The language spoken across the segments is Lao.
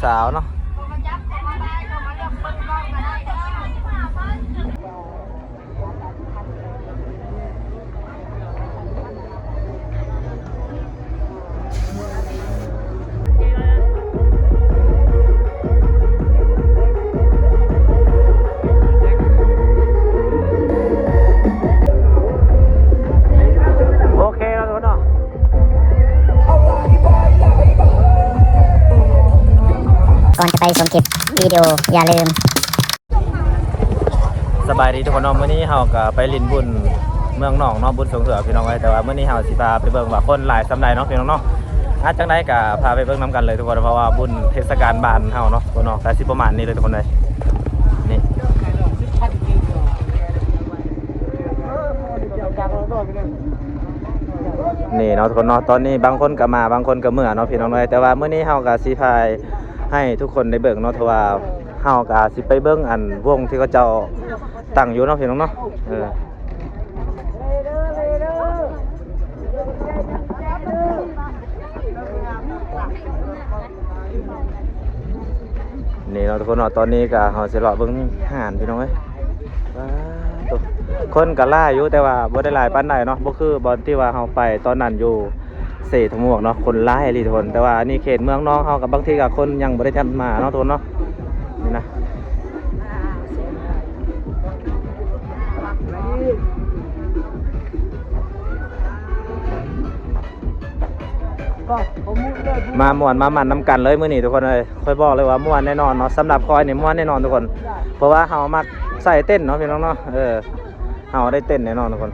ສາວເນາະ. ໂອເຄເນາະ ທຸກຄົນເນາະ ກ່ອນຈະໄປຊົມຄລິບວິດີໂອ ຢ່າລືມ ສະບາຍດີທຸກຄົນເນາະ ມື້ນີ້ເຮົາກະໄປຫຼິ້ນບຸນເມືອງໜອງເນາະ ບຸນສົງເຖືອພີ່ນ້ອງເອີຍ ແຕ່ວ່າມື້ນີ້ເຮົາຊິພາໄປເບິ່ງວ່າຄົນຫຼາຍສ່ຳໃດເນາະພີ່ນ້ອງເນາະ ອາ ຈັ່ງໃດກະພາໄປເບິ່ງນຳກັນເລີຍທຸກຄົນ ເພາະວ່າບຸນເທດສະການບ້ານເຮົາເນາະ ທຸກຄົນເນາະ ກະຊິປະມານນີ້ເລີຍທຸກຄົນເອີຍ ນີ້ ນີ້ເນາະທຸກຄົນເນາະ ຕອນນີ້ບາງຄົນກະມາ ບາງຄົນກະເມືອເນາະພີ່ນ້ອງເອີຍ ແຕ່ວ່າມື້ນີ້ເຮົາກະຊິພາໃຫ້ທຸກຄົນໄດ້ເບິ່ງເນາະ ເພາະວ່າ ເຮົາກະຊິໄປເບິ່ງອັນວົງທີ່ເຂົາເຈົ້າຕັ້ງຢູ່ເນາະພີ່ນ້ອງເນາະ ເອີ ນີ້ເນາະທຸກຄົນເນາະ ຕອນນີ້ກະເຮົາຊິເລາະເບິ່ງຮ້ານພີ່ນ້ອງເອີຍ ວ້າໂຕ ຄົນກະຫຼາຍຢູ່ ແຕ່ວ່າບໍ່ໄດ້ຫຼາຍປານໃດເນາະ ບໍ່ຄືບ່ອນທີ່ວ່າເຮົາໄປຕອນນັ້ນຢູ່ ເຊທະໝວກເນາະ ຄົນຫຼາຍອີ່ຫຼີທຸກຄົນ ແຕ່ວ່າອັນນີ້ເຂດເມືອງນອງເຮົາ ກະບາງທີກະຄົນຍັງບໍ່ໄດ້ທັນມາເນາະທຸກຄົນເນາະ ນີ້ນະ ມາມ່ວນມາມັນນຳກັນເລີຍມື້ນີ້ທຸກຄົນເອີຍ ຂ້ອຍບອກເລີຍວ່າມ່ວນແນ່ນອນເນາະ ສຳລັບຂ້ອຍນີ້ມ່ວນແນ່ນອນທຸກຄົນ ເພາະວ່າເຮົາມັກໃສ່ເຕັ້ນເນາະພີ່ນ້ອງເນາະ ເອີ ເຮົາໄດ້ເຕັ້ນແນ່ນອນທຸກຄົນ.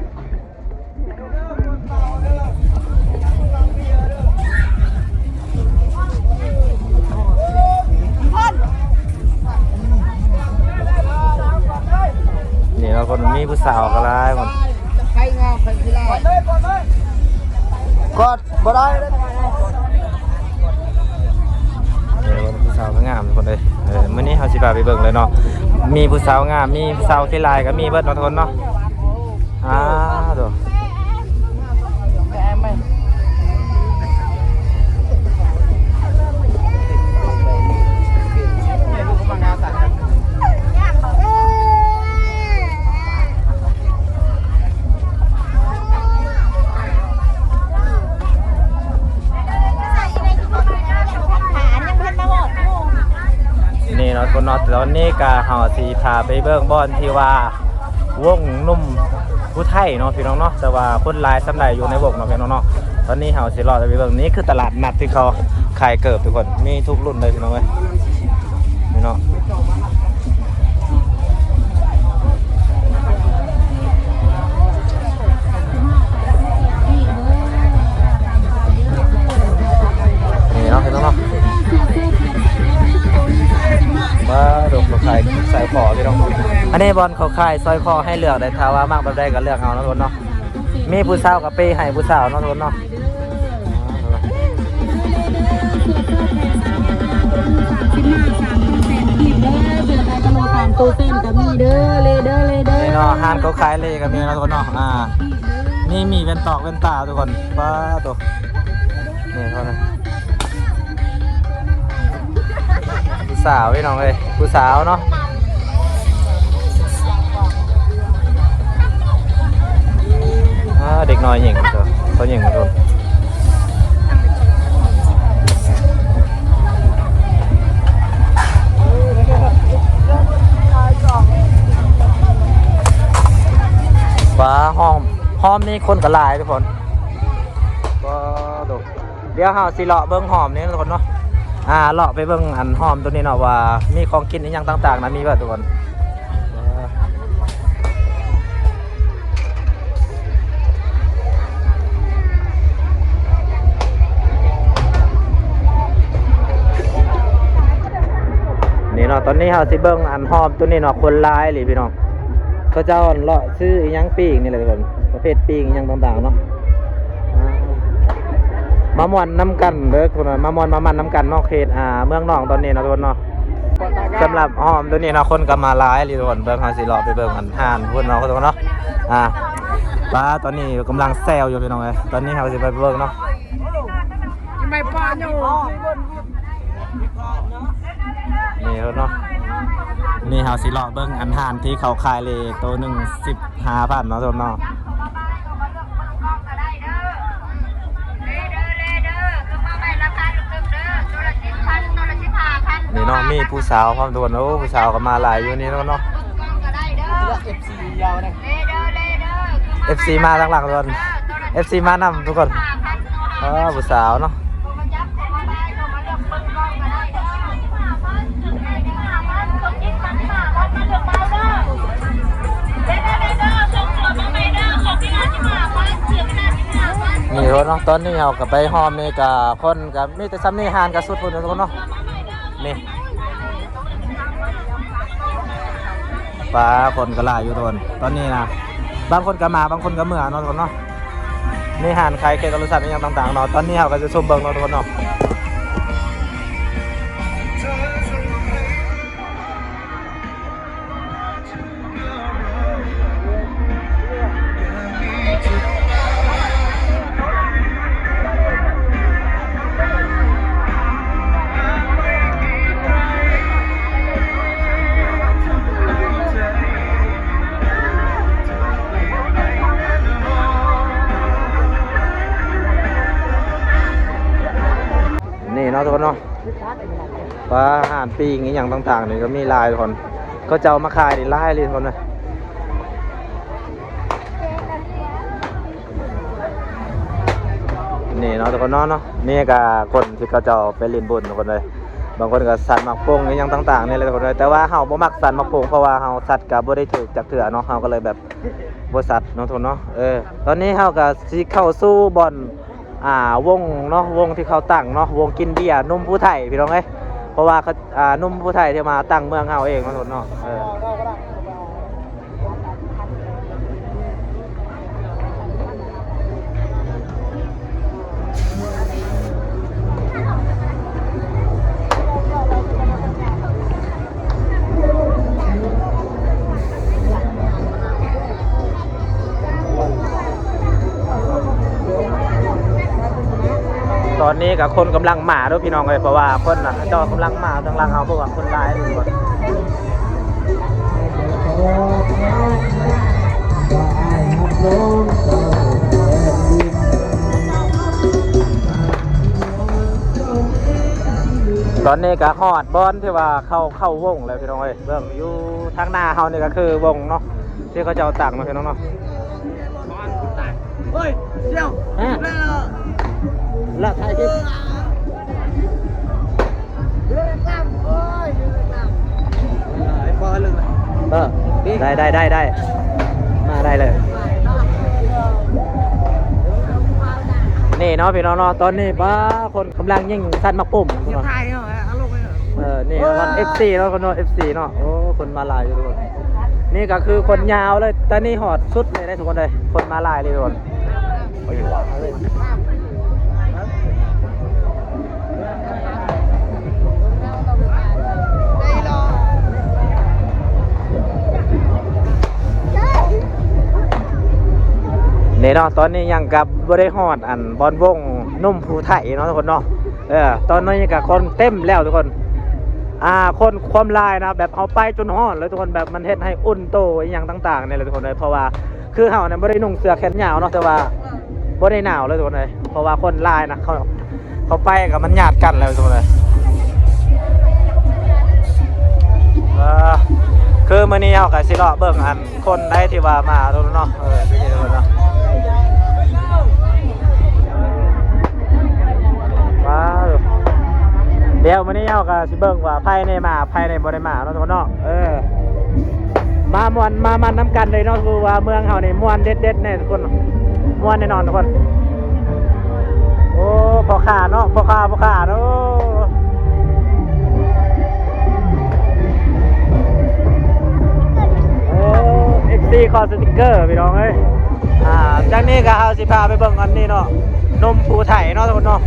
ນີ້ເນາະ ຄົນມີຜູ້ສາວກະຫຼາຍຄົນ ໃຜງາມໃຜຂີ້ຮ້າຍ ກອດບໍ່ໄດ້ເດ້. ເອີ ຜູ້ສາວກະງາມທຸກຄົນເອີຍ ເອີ ມື້ນີ້ເຮົາຊິພາໄປເບິ່ງເລີຍເນາະ ມີຜູ້ສາວງາມ ມີຜູ້ສາວຂີ້ຮ້າຍກະມີເບິດເນາະທຸກຄົນເນາະ ອາ ໂຕ ນີ້ເນາະທຸກຄົນເນາະ ຕອນນີ້ກະເຮົາຊິພາໄປເບິ່ງບ່ອນທີ່ວ່າວົງໜຸ່ມຜູ້ໄທເນາະພີ່ນ້ອງເນາະ ແຕ່ວ່າຄົນຫຼາຍສ່ຳໃດຢູ່ໃນວົງເນາະພີ່ນ້ອງເນາະ ຕອນນີ້ເຮົາຊິເລາະໄປເບິ່ງ ນີ້ຄືຕະຫຼາດນັດທີ່ເຂົາຂາຍເກີບທຸກຄົນ ມີທຸກລຸ້ນເລີຍພີ່ນ້ອງເອີຍ. ນີ້ເນາະ ນີ້ເນາະພີ່ນ້ອງເນາະ ມາດູເຂົາຂາຍສາຍຄໍພີ່ນ້ອງ ອັນນີ້ບ່ອນເຂົາຂາຍສາຍຄໍໃຫ້ເລືອກໄດ້ ຖ້າວ່າມັກແບບໃດກະເລືອກເອົາເນາະທຸກຄົນເນາະ ມີຜູ້ສາວກະເປໃຫ້ຜູ້ສາວເນາະທຸກຄົນເນາະ. ສິບຫ້າ ສາມໂຕແສນກີບເດີ ເສືອໄທກະໂຫຼ ສາມໂຕແສນກະມີເດີ ເລເດີ ເລເດີ ນີ້ເນາະ ຮ້ານເຂົາຂາຍເລກະມີເນາະທຸກຄົນເນາະ ອາ ນີ້ມີແວ່ນຕອກແວ່ນຕາທຸກຄົນ ປ້າໂຕ ນີ້ເຂົານະ ຜູ້ສາວພີ່ນ້ອງເອີຍ ຜູ້ສາວເນາະ ອາ ເດັກນ້ອຍຍິງ ເຂົາຍິງທຸກຄົນ ປ້າ ຫ້ອງ ຫ້ອງນີ້ຄົນກະຫຼາຍທຸກຄົນ ປ້າໂຕ ດຽວເຮົາຊິເລາະເບິ່ງຮ່ອມນີ້ທຸກຄົນເນາະ ອາ ເລາະໄປເບິ່ງອັນຮ່ອມໂຕນີ້ເນາະ ວ່າມີຂອງກິນອີ່ຫຍັງຕ່າງໆນະ ມີເບິດທຸກຄົນ ນີ້ເນາະ ຕອນນີ້ເຮົາຊິເບິ່ງອັນຮ່ອມໂຕນີ້ເນາະ ຄົນຫຼາຍອີ່ຫຼີພີ່ນ້ອງ ເຂົາເຈົ້າເລາະຊື້ອີ່ຫຍັງປີ້ງນີ້ແຫຼະທຸກຄົນ ປະເພດປີ້ງອີ່ຫຍັງຕ່າງໆເນາະ ມາມ່ວນນຳກັນເດີທຸກຄົນ ມາມ່ວນມາມັນນຳກັນເນາະ ເຂດ ອາ ເມືອງໜອງຕອນນີ້ເນາະທຸກຄົນເນາະ ສຳລັບຮ່ອມໂຕນີ້ເນາະ ຄົນກະມາຫຼາຍອີ່ຫຼີທຸກຄົນ ເບິ່ງ ເຮົາຊິເລາະໄປເບິ່ງອັນຮ້ານພຸ້ນເນາະທຸກຄົນເນາະ ອາ ປ້າ ຕອນນີ້ກຳລັງແຊວຢູ່ພີ່ນ້ອງເອີຍ ຕອນນີ້ເຮົາຊິໄປເບິ່ງເນາະ ໄປປ້ອນຢູ່ ນີ້ເນາະ ນີ້ເຮົາຊິເລາະເບິ່ງອັນຮ້ານທີ່ເຂົາຂາຍເລໂຕໜຶ່ງສິບຫ້າພັນເນາະ ທຸກຄົນເນາະ. ນີ້ເນາະ ມີຜູ້ສາວພ້ອມ ທຸກຄົນ. ໂອ້ ຜູ້ສາວກໍມາຫຼາຍຢູ່ນີ້ເນາະ ເນາະ. ເອັຟຊີ ເອັຟຊີມາທາງຫຼັງ ທຸກຄົນ ເອັຟຊີມານຳ ທຸກຄົນ. ເອີ ຜູ້ສາວເນາະ. ນີ້ເນາະ ຕອນນີ້ເຮົາກໍໄປຮອບນີ້ກໍຄົນກໍມີແຕ່ຊ່ຳນີ້ ຮ້ານກໍສຸດພຸ້ນ ທຸກຄົນເນາະ. ນີ້ ປາ ຄົນກໍຫຼາຍຢູ່ ທຸກຄົນ ຕອນນີ້ນະ. ບາງຄົນກໍມາ ບາງຄົນກໍເມືອເນາະ ທຸກຄົນເນາະ. ມີຮ້ານຂາຍເຄກ ໂທລະສັບ ອີ່ຫຍັງຕ່າງໆເນາະ. ຕອນນີ້ເຮົາກໍຈະຊົມເບິ່ງເນາະ ທຸກຄົນເນາະ. ນີ້ເນາະ ທຸກຄົນເນາະ. ປາ ຮ້ານປີ້ງອີ່ຫຍັງຕ່າງໆນີ້ກໍມີຫຼາຍ ທຸກຄົນ. ເຂົາເຈົ້າມາຂາຍນີ້ຫຼາຍເລີຍ ທຸກຄົນເອີຍ. ນີ້ເນາະ ທຸກຄົນເນາະ ເນາະ. ນີ້ກໍຄົນທີ່ເຂົາເຈົ້າໄປຫຼິ້ນບຸນ ທຸກຄົນເອີຍ. ບາງຄົນກໍສັດໝາກໂປ່ງອີ່ຫຍັງຕ່າງໆນີ້ແຫຼະ ທຸກຄົນເອີຍ. ແຕ່ວ່າເຮົາບໍ່ມັກສັດໝາກໂປ່ງ ເພາະວ່າເຮົາສັດກໍບໍ່ໄດ້ຖືກຈັກເທື່ອເນາະ ເຮົາກໍເລີຍແບບບໍ່ສັດເນາະ ທຸກຄົນເນາະ. ເອີ ຕອນນີ້ເຮົາກໍຊິເຂົ້າສູ່ບ່ອນ ອ່າ ວົງເນາະ ວົງທີ່ເຂົາຕັ້ງເນາະ ວົງກິນເບຍໜຸ່ມຜູ້ໄທ ພີ່ນ້ອງເອີຍ. ເພາະວ່າເຂົາ ອ່າ ໜຸ່ມຜູ້ໄທທີ່ມາຕັ້ງເມືອງເຮົາເອງເນາະ ທຸກຄົນເນາະ. ເອີ ຕອນນີ້ກໍຄົນກຳລັງມາເດີ້ ພີ່ນ້ອງເອີຍ ເພາະວ່າຄົນນະ ເຂົາເຈົ້າກຳລັງມາທາງຫຼັງເຮົາ ເພາະວ່າຄົນຫຼາຍ. ຕອນນີ້ກໍຮອດບ່ອນທີ່ວ່າເຂົາເຂົ້າວົງແລ້ວ ພີ່ນ້ອງເອີຍ. ເບິ່ງຢູ່ທາງໜ້າເຮົານີ້ກໍຄືວົງເນາະ ທີ່ເຂົາເຈົ້າຕັ້ງເນາະ ພີ່ນ້ອງເນາະ. ເຮີ້ຍ ດຽວ ຮະ ລະຖ່າຍຄລິບ ເອີ ໄດ້ ໄດ້ ໄດ້ ໄດ້ ມາໄດ້ເລີຍ. ນີ້ເນາະ ພີ່ນ້ອງເນາະ ຕອນນີ້ ປາ ຄົນກຳລັງຍິງສັດໝາກໂປ່ງ ເອີ ນີ້ເນາະ ເອັຟຊີເນາະ ເພິ່ນເນາະ ເອັຟຊີເນາະ. ໂອ້ ຄົນມາຫຼາຍຢູ່ ທຸກຄົນ. ນີ້ກໍຄືຄົນຍາວເລີຍ ແຕ່ນີ້ຮອດສຸດເລີຍເດ້ ທຸກຄົນເອີຍ ຄົນມາຫຼາຍເລີຍ ທຸກຄົນ. ນີ້ເນາະ ຕອນນີ້ຍັງກັບບໍ່ໄດ້ຮອດ ອັນ ບ່ອນວົງໜຸ່ມຜູ້ໄທເນາະ ທຸກຄົນເນາະ. ເອີ ຕອນນີ້ກໍຄົນເຕັມແລ້ວ ທຸກຄົນ. ອ່າ ຄົນຄວາມຫຼາຍນະ ແບບເຮົາໄປຈົນຮ້ອນເລີຍ ທຸກຄົນ. ແບບມັນເຮັດໃຫ້ອຸ່ນໂຕອີ່ຫຍັງຕ່າງໆນີ້ແຫຼະ ທຸກຄົນເອີຍ. ເພາະວ່າຄືເຮົານີ້ບໍ່ໄດ້ນຸ່ງເສື້ອແຂນຍາວເນາະ ແຕ່ວ່າບໍ່ໄດ້ໜາວເລີຍ ທຸກຄົນເອີຍ ເພາະວ່າຄົນຫຼາຍນະ. ເຂົາ ເຂົ້າໄປກໍມັນຍາດກັນແລ້ວ ທຸກຄົນເອີຍ. ເອີ ຄືມື້ນີ້ເຮົາກໍຊິເລາະເບິ່ງອັນ ຄົນໃດທີ່ວ່າມາ ທຸກຄົນເນາະ. ເອີ ເນາະ ວ້າວ ດຽວມື້ນີ້ເຮົາກໍຊິເບິ່ງວ່າໃຜແນ່ມາ ໃຜແນ່ບໍ່ໄດ້ມາເນາະ ທຸກຄົນເນາະ. ເອີ ມາມ່ວນມາມັນນຳກັນເລີຍເນາະ. ຄືວ່າເມືອງເຮົານີ້ມ່ວນເດັດໆແນ່ ທຸກຄົນ ມ່ວນແນ່ນອນ ທຸກຄົນ. ໂອ້ ພໍ່ຄ້າເນາະ ພໍ່ຄ້າ ພໍ່ຄ້າເນາະ. ໂອ້ ເອັຟຊີຂໍສະຕິກເກີ ພີ່ນ້ອງເອີຍ. ອ່າ ຈາກນີ້ກໍເຮົາຊິພາໄປເບິ່ງອັນນີ້ເນາະ ໜຸ່ມຜູ້ໄທເນາະ ທຸກຄົນເນາະ. ເ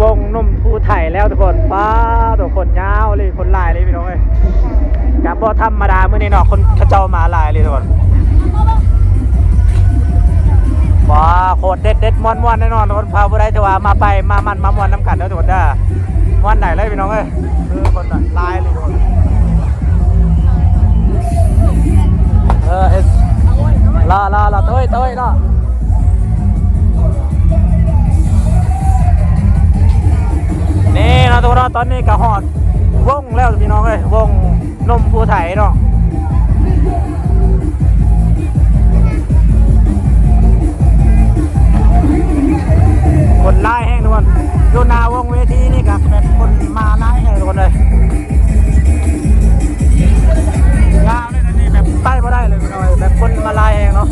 ວົງໜຸ່ມພູໄຖແລ້ວທຸກຄົນ. ປ້າດ ຄົນຍາວເລີຍ ຄົນຫຼາຍເລີຍພີ່ນ້ອງເອີຍ. ກະບໍ່ທຳມະດາມື້ນີ້ເນາະ ຄົນເຂົາເຈົ້າມາຫຼາຍເລີຍທຸກຄົນ. ວ້າ ໂຄດເດັດໆ ມ່ວນໆ ແນ່ນອນທຸກຄົນ. ພາຜູ້ໃດທີ່ວ່າມາໄປມາມັນມາມ່ວນນຳກັນເດີທຸກຄົນເດີ ມ່ວນໄດ້ເລີຍພີ່ນ້ອງເອີຍ. ຄືຄົນຫຼາຍເລີຍທຸກຄົນ. ເອີ ເຮັດ ລໍໆ ໂຕຍໆ ເນາະ. ນີ້ເນາະທຸກຄົນເນາະ ຕອນນີ້ກໍຮອດວົງແລ້ວພີ່ນ້ອງເອີຍ ວົງໜຸ່ມພູໄຖເນາະ. ຄົນຫຼາຍແຮງທຸກຄົນ ຢູ່ໜ້າວົງເວທີນີ້ກໍແບບຄົນມາຫຼາຍແຮງທຸກຄົນເອີຍ. ຍາວເລີຍນະນີ້ ແບບໄປບໍ່ໄດ້ເລີຍພີ່ນ້ອງເອີຍ ແບບຄົນມາຫຼາຍແຮງເນາະ.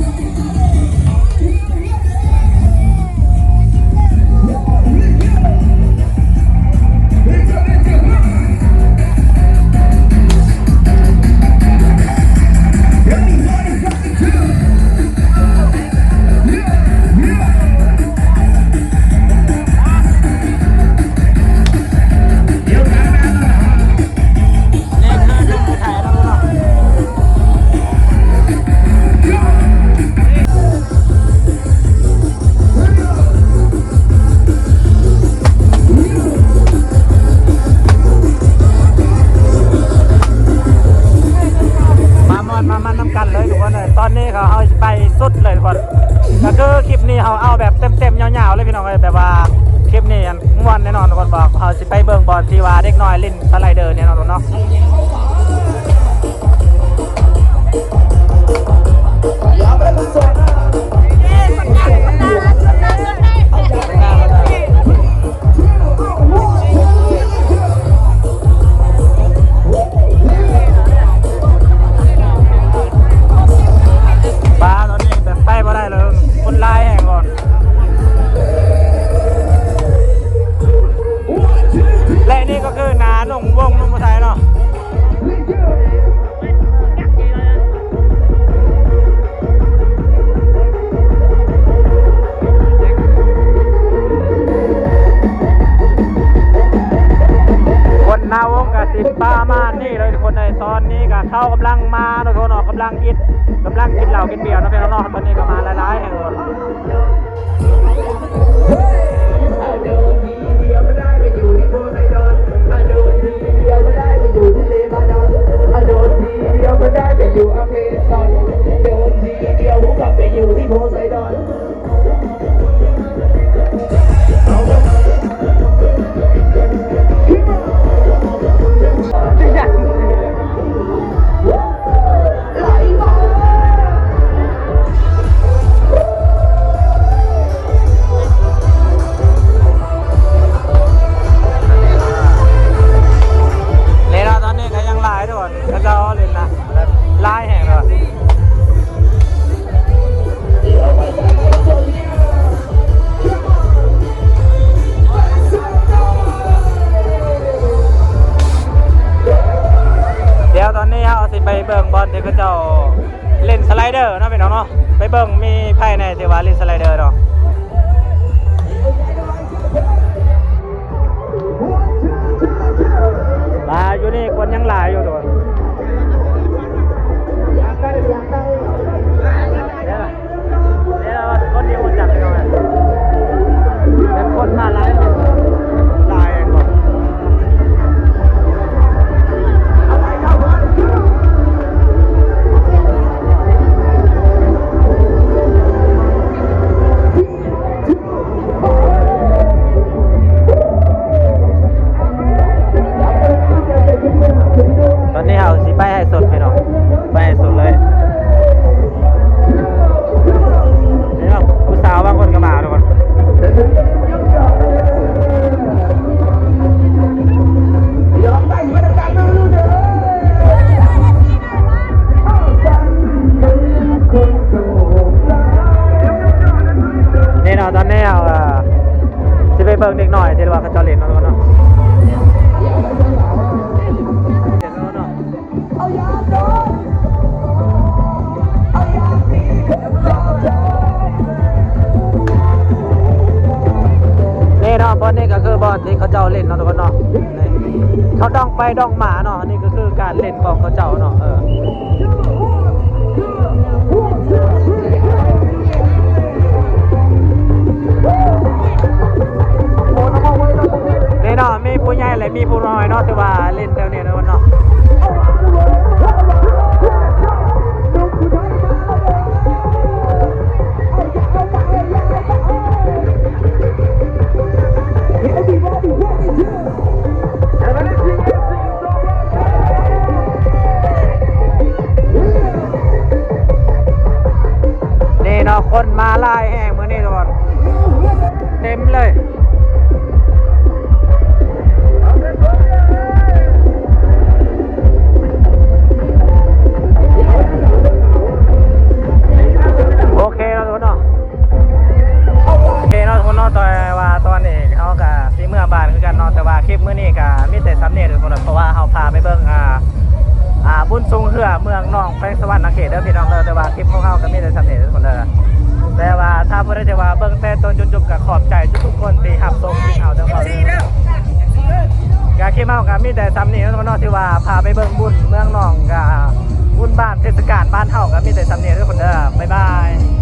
ມາມ່ວນມາມັນນຳກັນເລີຍທຸກຄົນເອີຍ. ຕອນນີ້ກໍເຮົາຊິໄປສຸດເລີຍທຸກຄົນ. ກໍຄືຄລິບນີ້ເຮົາເອົາແບບເຕັມໆຍາວໆເລີຍພີ່ນ້ອງເອີຍ ແບບວ່າຄລິບນີ້ມ່ວນແນ່ນອນທຸກຄົນ. ບອກເຮົາຊິໄປເບິ່ງບ່ອນທີ່ວ່າເດັກນ້ອຍຫຼິ້ນສະໄລເດີແນ່ນອນທຸກຄົນເນາະ. ປ້າ ຕອນນີ້ແບບໄປບໍ່ໄດ້ເລີຍ ຄົນຫຼາຍແຮງກ່ອນ. ແລະນີ້ກໍຄືໜ້າໜຸ່ມວົງໜຸ່ມຜູ້ໄທເນາະ. ຄົນໜ້າວົງກໍຊິປະມານນີ້ເລີຍທຸກຄົນເອີຍ. ຕອນນີ້ກໍເຂົາກຳລັງມາເນາະ ທຸກຄົນເນາະ ກຳລັງກິນ ກຳລັງກິນເຫຼົ້າກິນເບຍເນາະ ພີ່ນ້ອງເນາະ. ຕອນນີ້ກໍມາຫຼາຍໆແຮງທຸກຄົນ. ເລລາຕອນນີ້ກໍຍັງຫຼາຍທຸກຄົນ ເຂົາເຈົ້າຫຼິ້ນນະ ຫຼາຍແຮງເນາະ. ດຽວຕອນນີ້ເຮົາຊິໄປເບິ່ງບ່ອນທີ່ເຂົາເຈົ້າຫຼິ້ນສະໄລເດີເນາະ ພີ່ນ້ອງເນາະ. ໄປເບິ່ງມີໃຜແດ່ທີ່ວ່າຫຼິ້ນສະໄລເດີເນາະ. ປາ ຢູ່ນີ້ຄົນຍັງຫຼາຍຢູ່ທຸກຄົນ. ເດ້ລະ ເດ້ລະ ຄົນທີ່ຮູ້ຈັກເນາະ ແຕ່ຄົນມາຫຼາຍ ຫຼາຍແຮງ. ຕອນນີ້ເຮົາຊິໄປໃຫ້ສຸດພີ່ນ້ອງ ໄປໃຫ້ສຸດເລີຍ. ນີ້ເນາະ ຜູ້ສາວບາງຄົນກໍມາທຸກຄົນ. ນີ້ເນາະ ຕອນນີ້ເຮົາ ເອີ ຊິໄປເບິ່ງເດັກນ້ອຍທີ່ວ່າເຂົາເຈົ້າຫຼິ້ນເນາະ ເນາະ. ນີ້ເນາະ ບ່ອນນີ້ກໍຄືບ່ອນ ນີ້ເຂົາເຈົ້າຫຼິ້ນເນາະທຸກຄົນເນາະ ນີ້ເຂົາດອງໄປດອງມາເນາະ ອັນນີ້ກໍຄືການຫຼິ້ນຂອງເຂົາເຈົ້າເນາະ ເອີ ນີ້ເນາະ ມີຜູ້ໃຫຍ່ ແລະ ມີຜູ້ນ້ອຍເນາະ ຖືວ່າຫຼິ້ນແຖວນີ້ເນາະ ເນາະ ນີ້ເນາະ ຄົນມາຫຼາຍແຮງມື້ນີ້ທຸກຄົນ ເຕັມເລີຍ. ໂອເຄເນາະທຸກຄົນເນາະ ໂອເຄເນາະທຸກຄົນເນາະ ແຕ່ວ່າຕອນນີ້ເຮົາກະຊິເມືອບ້ານຄືກັນເນາະ ແຕ່ວ່າຄລິບມື້ນີ້ກະມີແຕ່ສ່ຳນີ້ທຸກຄົນ ເພາະວ່າເຮົາພາໄປເບິ່ງ ອ່າ ອ່າ ບຸນຊ່ວງເຮືອເມືອງໜອງ ແຂວງສະຫວັນນະເຂດເດີພີ່ນ້ອງເດີ ແຕ່ວ່າຄລິບຂອງເຮົາກໍມີແຕ່ສ່ຳນີ້ເດີທຸກຄົນເດີ ແຕ່ວ່າຖ້າຜູ້ໃດທີ່ວ່າເບິ່ງແຕ່ຕົ້ນຈົນຈົບກໍຂອບໃຈທຸກໆຄົນທີ່ຮັບຊົມຄລິບເຮົາເດີ ກໍຄລິບເຮົາກໍມີແຕ່ສ່ຳນີ້ເນາະທຸກຄົນເນາະ ທີ່ວ່າພາໄປເບິ່ງບຸນເມືອງໜອງ ກໍບຸນບ້ານເທດສະການບ້ານເຮົາກໍມີແຕ່ສ່ຳນີ້ເດີທຸກຄົນເດີ ບາຍບາຍ.